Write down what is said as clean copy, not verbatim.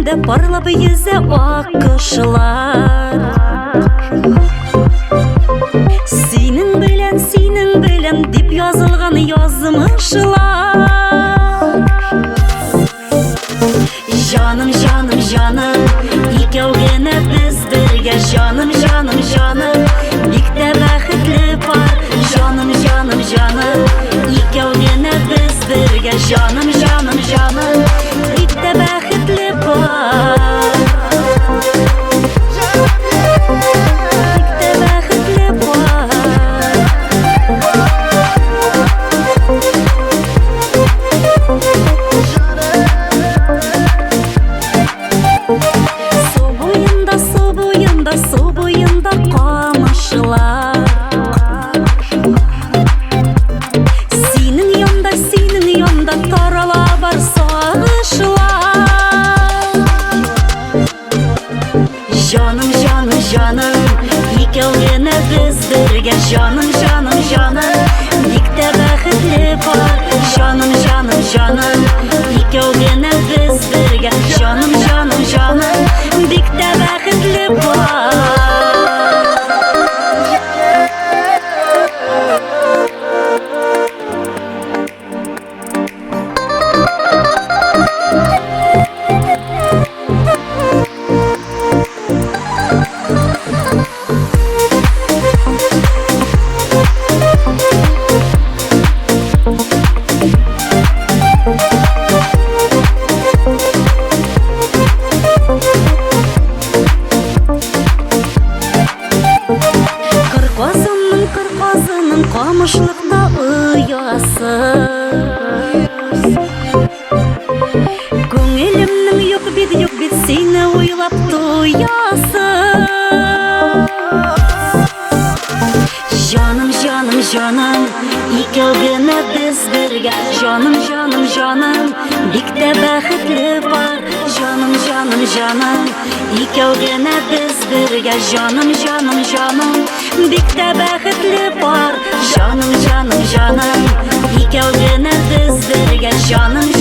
Күлемдә парлап йөзә аккошлар. Синең белән, синең белән дип язылган язмышлар. Җаным, җаным, җаным, икәү генә без бергә. Җаным, җаным, җаным, бик тә бәхетле пар. Җаным, җаным, җаным, икәү генә без бергә. Җаным, җаным, җаным, бик тә бәхетле пар. Бик тә бәхетле пар. Су буенда, су буенда, су буенда камышлар. Синең янда, синең янда тарала бар сагышлар. Җаным, җаным, җаным, икәү генә без бергә. Җаным, җаным, җаным, бик тә бәхетле пар. Җаным, җаным, җаным, икәү генә без бергә. Җаным, җаным, җаным, бик тә бәхетле пар. Кыр казының, кыр казының камышлыкта оясы. Күңелемнең юк бит, юк бит сине уйлап туясы. Җаным, җаным, җаным, икәү генә без бергә. Җаным, җаным, җаным, бик тә бәхетле пар. Җаным, җаным, җаным, икәү генә без бергә. Җаным, җаным, җаным, бик тә бәхетле пар. Җаным, җаным, җаным, икәү генә без бергә. Җаным,